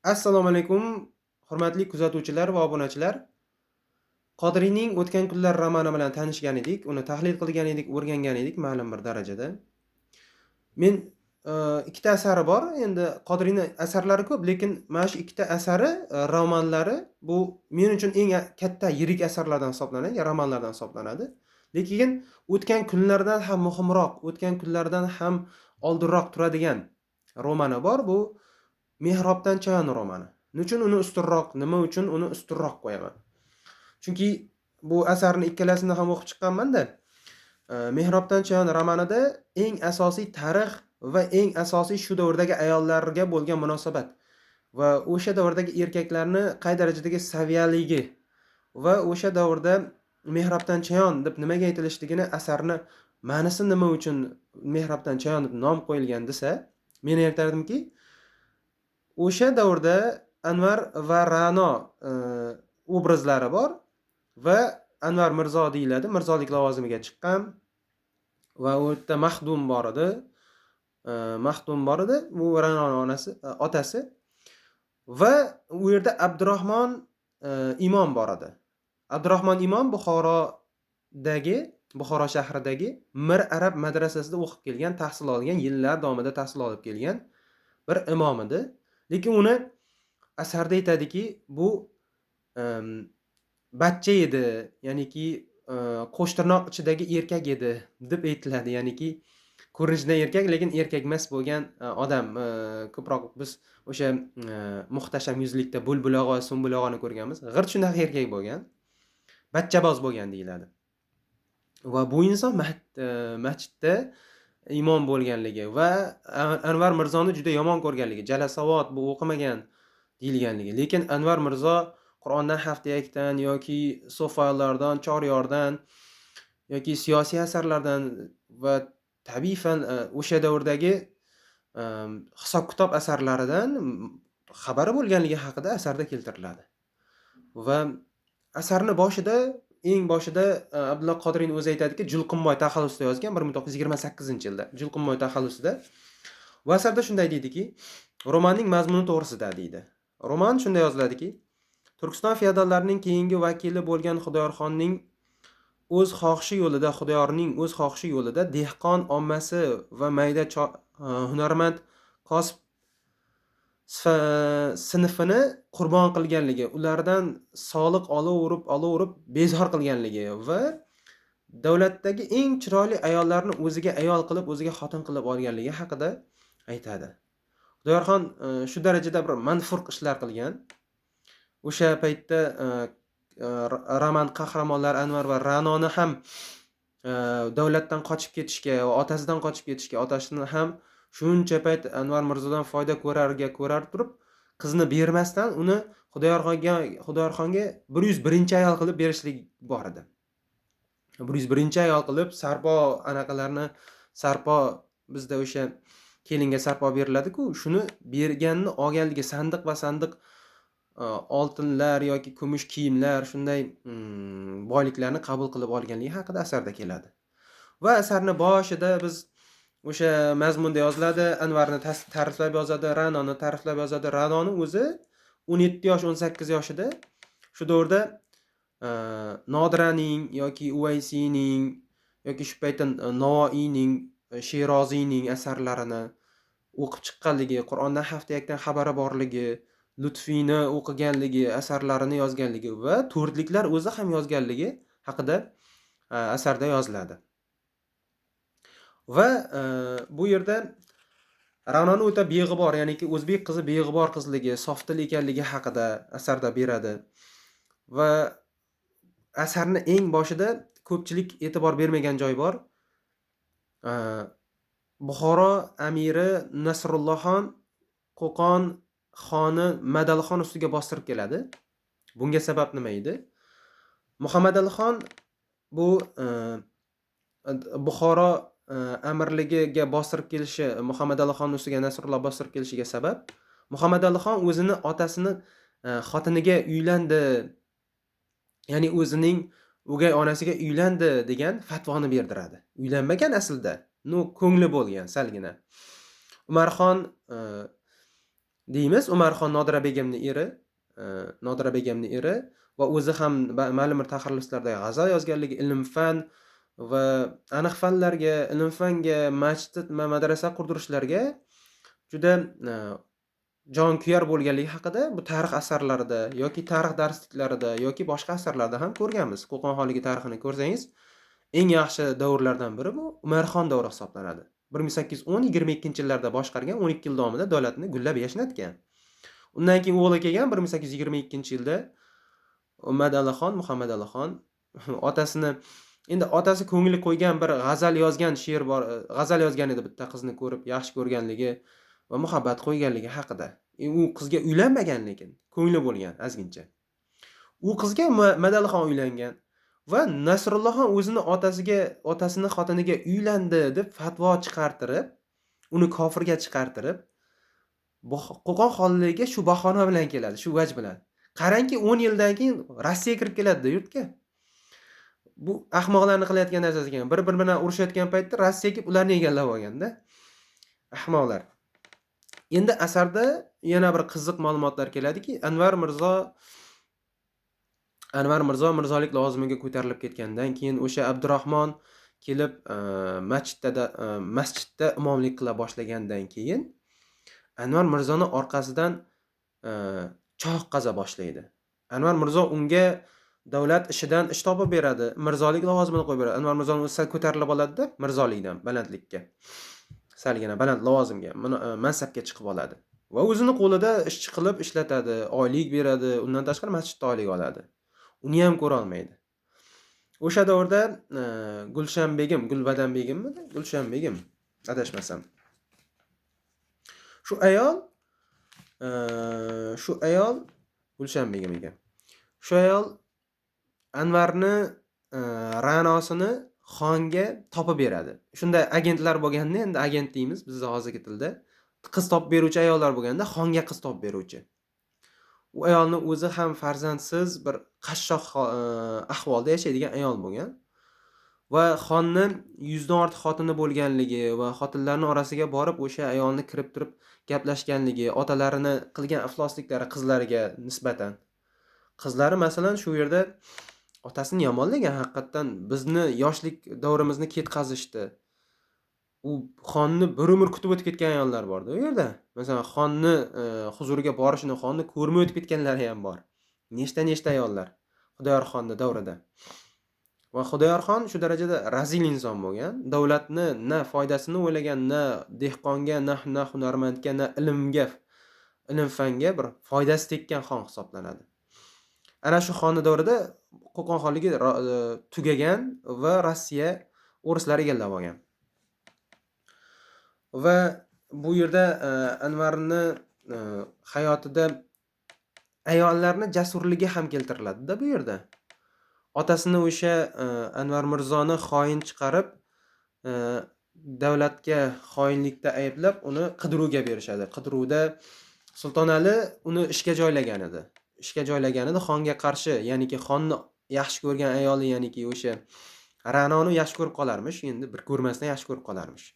Assalomu alaykum, hurmatli kuzatuvchilar va obunachilar. Qodiriyning O'tgan kunlar romani bilan tanishgan edik, uni tahlil qilgan edik, o'rgangan edik ma'lum bir darajada. Men ikkita asari bor. Endi Qodiriyning asarlari ko'p, lekin mana shu ikkita asari, romanlari bu men uchun eng katta yirik asarlardan hisoblanadi, romanlardan hisoblanadi. Lekin O'tgan kunlardan ham muhimroq, o'tgan kunlardan ham oldinroq turadigan romani bor. Bu Mehrobdan chayon romani. Nima uchun uni ustunroq, nima uchun uni ustunroq qo'yaman? Chunki bu asarni ikkalasini ham o'qib chiqqanman-da. Mehrobdan chayon romanida eng asosiy tarix va eng asosiy shu davrdagi ayollarga bo'lgan munosabat va o'sha davrdagi erkaklarni qay darajadagi saviyaligi va o'sha davrda Mehrobdan chayon deb nimaga aytilishligini, asarni ma'nisi nima uchun Mehrobdan chayon deb nom qo'yilgan desa, men aytardimki, o'sha davrda Anvar va Ra'no obrazlari bor va Anvar Mirzo deyiladi, mirzolik lavozimiga chiqqan va u yerda Mahdum bor edi. Mahdum bor edi, bu Ra'noni onasi, otasi va u yerda Abdurahmon imom bor edi. Abdurahmon imom Buxoro shahridagi Mir Arab madrasasida o'qib kelgan, tahsil olgan, yillar davomida tahsil olib kelgan bir imom edi. Lekin uni asarda aytadiki, bu bachcha edi, ya'niki qo'shtirnoq ichidagi erkak edi deb aytiladi. Ya'niki ko'rinishidan erkak, lekin erkak emas bo'lgan odam. Ko'proq biz o'sha Muhtasham yuzlikda Bulbul og'a, Sumbul og'ani ko'rganmiz. G'irt shunaqa erkak bo'lgan. Bachchaboz bo'lgan deyiladi. Va bu inson masjidda imom bo'lganligi va Anvar Mirzoni juda yomon ko'rganligi, jalasavod, bu o'qimagan deyilganligi. Lekin Anvar Mirzo Qur'ondan haftiyakdan yoki sofalardan, Choryordan yoki siyosiy asarlardan va tabiiy fan, o'sha davrdagi hisob-kitob asarlaridan xabari bo'lganligi haqida asarda keltiriladi. Va asarni boshida, eng boshida Abdulla Qodiriyning o'zi aytadiki, Julqinboy taxallusida yozgan 1928-yilda. Julqinboy taxallusida. Va asarda shunday deydiki, romanning mazmuni to'g'risida deydi. Roman shunday yoziladiki, Turkiston feodallarining keyingi vakili bo'lgan Xudoyorxonning o'z xohishi yo'lida, Xudoyorning o'z xohishi yo'lida dehqon ommasi va mayda hunarmand kosib sinfini qurbon qilganligi, ulardan soliq olaverib, olaverib bezor qilganligi va davlatdagi eng chiroyli ayollarni o'ziga ayol qilib, o'ziga xotin qilib olganligi haqida aytadi. Xudoyorxon shu darajada bir manfurq ishlar qilgan. O'sha paytda roman qahramonlari Anvar va Ra'noni ham davlatdan qochib ketishga va otasidan qochib ketishga, otasini ham shuncha payt Anvar Mirzodan foyda ko'rarga ko'rar turib, qizni bermasdan uni Xudoyorxonga 101-ayol qilib berishlik bor edi. 101-ayol qilib sarpo anaqalarni, sarpo bizda o'sha kelinga sarpo beriladi-ku, shuni berganini olganligi, sandiq va sandiq oltinlar yoki kumush kiyimlar, shunday boyliklarni qabul qilib olganligi haqida asarda keladi. Va asarni boshida biz o'sha mazmunda yoziladi, Anvarni ta'riflab yozadi, Ra'noni ta'riflab yozadi. Ra'noni o'zi 17 yosh, 18 yoshida shu davrda Nodiraning yoki Uvaysiyning yoki shu paytda Navoiyning, Sheroziyning asarlarini o'qib chiqqanligi, Qur'ondan haftiyakdan xabari borligi, Lutfiyni o'qiganligi, asarlarini yozganligi va to'rtliklar o'zi ham yozganligi haqida asarda yoziladi. Va bu yerda Ra'noni o'ta beg'ubor, ya'niki o'zbek qizi beg'ubor qizligi, sofdil ekanligi haqida asarda beradi. Va asarni eng boshida ko'pchilik e'tibor bermagan joy bor. Buxoro amiri Nasrullohxon Qo'qon xoni Madalxon ustiga bostirib keladi. Bunga sabab nima edi? Muhammadalixon bu Buxoro amirligiga bostirib kelishi, Muhammadalixon ustiga Nasrulloh bostirib kelishiga sabab Muhammadalixon o'zini otasini xotiniga uylandi, ya'ni o'zining o'gay onasiga uylandi degan fatvoni berdiradi. Uylanmagan aslida, ko'ngli bo'lgan salgina. Umarxon deymiz. Umarxon Nodira begimni eri, Nodira begimni eri va o'zi ham ma'lum bir taxalluslarda g'azal yozganligi, ilm fan va aniq fanlarga, ilm fanga, masjid va madrasa qurdirishlarga juda jonkuyar bo'lganligi haqida bu tarix asarlarida yoki tarix darsliklarida yoki boshqa asarlarda ham ko'rganmiz. Qo'qon xonligi tarixini ko'rsangiz, eng yaxshi davrlardan biri bu Umarxon davri hisoblanadi. 1810-22 yillarda boshqargan, 12 yil davomida davlatni gullab yashnatgan. Undan keyin o'g'li kelgan 1822-yilda, Umadalixon, Muhammad Alixon. Otasini, endi otasi ko'ngli qo'ygan bir g'azal yozgan, she'r bor, g'azal yozgan edi bitta qizni ko'rib yaxshi ko'rganligi va muhabbat qo'yganligi haqida. U qizga uylanmagan, lekin ko'ngli bo'lgan ozgincha. U qizga Madalixon uylangan va Nasrullohxon o'zini otasiga, otasini xotiniga uylandi deb fatvo chiqartirib, uni kofirga chiqartirib, Qo'qon xonligiga shu bahona bilan keladi, shu vaj bilan. Qarangki, 10 yildan keyin Rossiya kirib keladida yurtga. Bu ahmoqlarni qilayotgan narsasi ekan. Bir biri bilan urushayotgan paytda Rossiya kelib ularni egallab olganda. Ahmoqlar. Endi asarda yana bir qiziq ma'lumotlar keladiki, Anvar Mirzo mirzolik lavozimiga ko'tarilib ketgandan keyin o'sha Abdurahmon kelib masjidda imomlik qila boshlagandan keyin Anvar Mirzoni orqasidan choh qaza boshlaydi. Anvar Mirzo unga davlat ishidan ish topib beradi, mirzolik lavozimini qo'yib beradi. Anvar Mirzoni o'zi sal ko'tarilib oladida mirzolikdan balandlikka. Salgina baland lavozimga, mansabga chiqib oladi. Va o'zini qo'lida ishchi qilib ishlatadi, oylik beradi, undan tashqari masjidda oylik oladi. Uni ham ko'ra olmaydi. O'sha davrda Gulshan begim, Gulbadan begimmidi? Gulshan begim adashmasam. Shu ayol Gulshan begim ekan. Shu ayol Anvarni Ra'nosini xonga topib beradi. Shunda agentlar bo'lganda, endi agent deymiz biz hozirgi tilda. Qiz topib beruvchi ayollar bo'lganda, xonga qiz topib beruvchi. U ayolni o'zi ham farzandsiz, bir qashshoq ahvolda yashaydigan ayol bo'lgan. Va xonni 100 dan ortiq xotini bo'lganligi va xotinlarning orasiga borib o'sha ayolni kirib turib gaplashganligi, otalarini qilgan iflosliklari qizlariga nisbatan. Qizlari, masalan, shu yerda otasini yomonlagan, haqiqatdan bizni yoshlik davrimizni ketkazishdi. U xonni bir umr kutib o'tib ketgan ayollar borda u yerda. Masalan, xonni huzuriga borishini, xonni ko'rmay o'tib ketganlari ham bor. Nechta-nechta ayollar Xudoyor xonni davrida. Va Xudoyor xon shu darajada razil inson bo'lgan. Davlatni na foydasini o'ylagan, na dehqonga, na hunarmandga, na ilmga, ilm fanga bir foydasi tekkan xon hisoblanadi. Ana shu xonni davrida Qo'qon xonligi tugagan va Rossiya, o'rislar egallab olgan. Va bu yerda Anvarni hayotida ayollarni jasurligi ham keltiriladi-da bu yerda. Otasini o'sha Anvar Mirzoni xoin chiqarib, davlatga xoinlikda ayblab, uni qidiruvga berishadi. Qidiruvda Sultonali uni ishga joylagan edi. Ishga joylagan edi xonga qarshi, ya'niki xonni yaxshi ko'rgan ayoli, ya'niki o'sha Ra'noni yaxshi ko'rib qolarmish, endi bir ko'rmasdan yaxshi ko'rib qolarmish.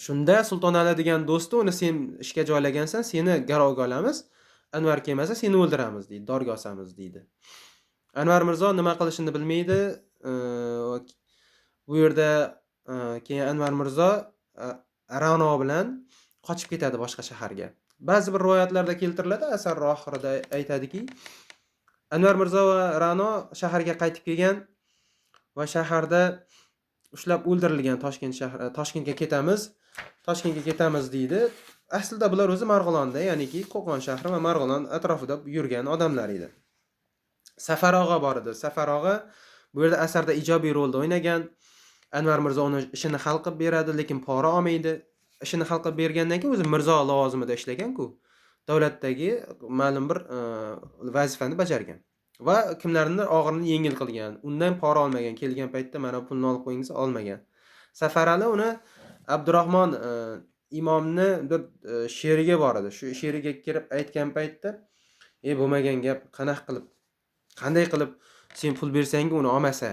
Shunda Sultonali degan do'sti uni sen ishga joylagansan, seni garovga olamiz. Anvar kelmasa seni o'ldiramiz deydi, dorga osamiz deydi. Anvar Mirzo nima qilishini bilmaydi. Bu yerda keyin Anvar Mirzo Ra'no bilan qochib ketadi boshqa shaharga. Ba'zi bir rivoyatlarda keltiriladi, asar oxirida aytadiki, Anvar Mirzo va Ra'no shaharga qaytib kelgan va shaharda ushlab o'ldirilgan. Toshkent shahri, Toshkentga ketamiz, Toshkentga ketamiz deydi. Aslida bular o'zi Marg'ilonda, ya'niki Qo'qon shahri va Marg'ilon atrofida yurgan odamlar edi. Safar og'a bor edi. Safar og'a bu yerda asarda ijobiy rolda o'ynagan. Anvar Mirzo uni ishini hal qilib beradi, lekin pora olmaydi. Ishini hal qilib bergandan keyin o'zi mirzo lavozimida ishlagan-ku. Davlatdagi ma'lum bir vazifani bajargan va kimlarnidir og'irini yengil qilgan. Undan pora olmagan. Kelgan paytda mana pulni olib qo'ying desa olmagan. Safarali uni Abdurahmon imomni bir sherigi bor edi. Shu sheriga kirib aytgan paytda, "Ey, bo'lmagan gap, qanaqa qilib, qanday qilib sen pul bersang uni olmasa?"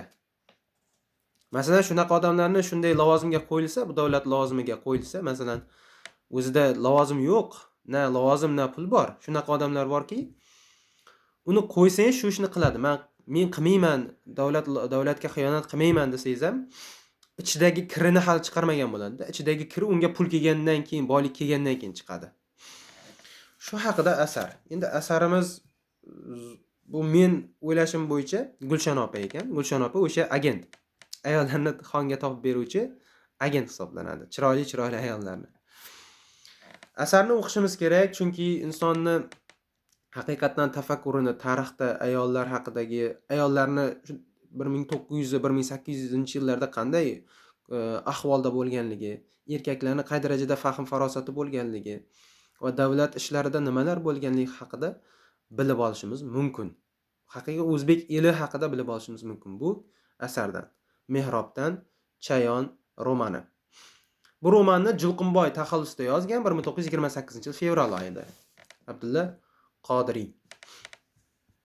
Masalan, shunaqa odamlarni shunday lavozimga qo'yilsa, bu davlat lavozimiga qo'yilsa, masalan, O'zida lavozim yo'q, na lavozim, na pul bor. Shunaqa odamlar borki, uni qo'ysangiz shu ishni qiladi. Men qilmayman, davlatga xiyonat qilmayman desangiz ham, ichidagi kirini hali chiqarmagan bo'ladi-da. Ichidagi kiri unga pul kelgandan keyin, boylik kelgandan keyin chiqadi. Shu haqida asar. Endi asarimiz bu men o'ylashim bo'yicha Gulshan opa ekan. Gulshan opa o'sha agent. Ayollarni xonga topib beruvchi agent hisoblanadi. Chiroyli chiroyli ayollarni. Asarni o'qishimiz kerak, chunki insonni haqiqatdan tafakkurini tarixda ayollar haqidagi, ayollarni 1900, 1800-yillarda qanday ahvolda bo'lganligi, erkaklarni qay darajada fahm farosati bo'lganligi va davlat ishlarida nimalar bo'lganligi haqida bilib olishimiz mumkin. Haqiqiy o'zbek eli haqida bilib olishimiz mumkin bu asardan. Mehrobdan Chayon romani. Bu romanni Julqinboy taxallusida yozgan 1928-yil fevral oyida. Abdulla Qodiriy.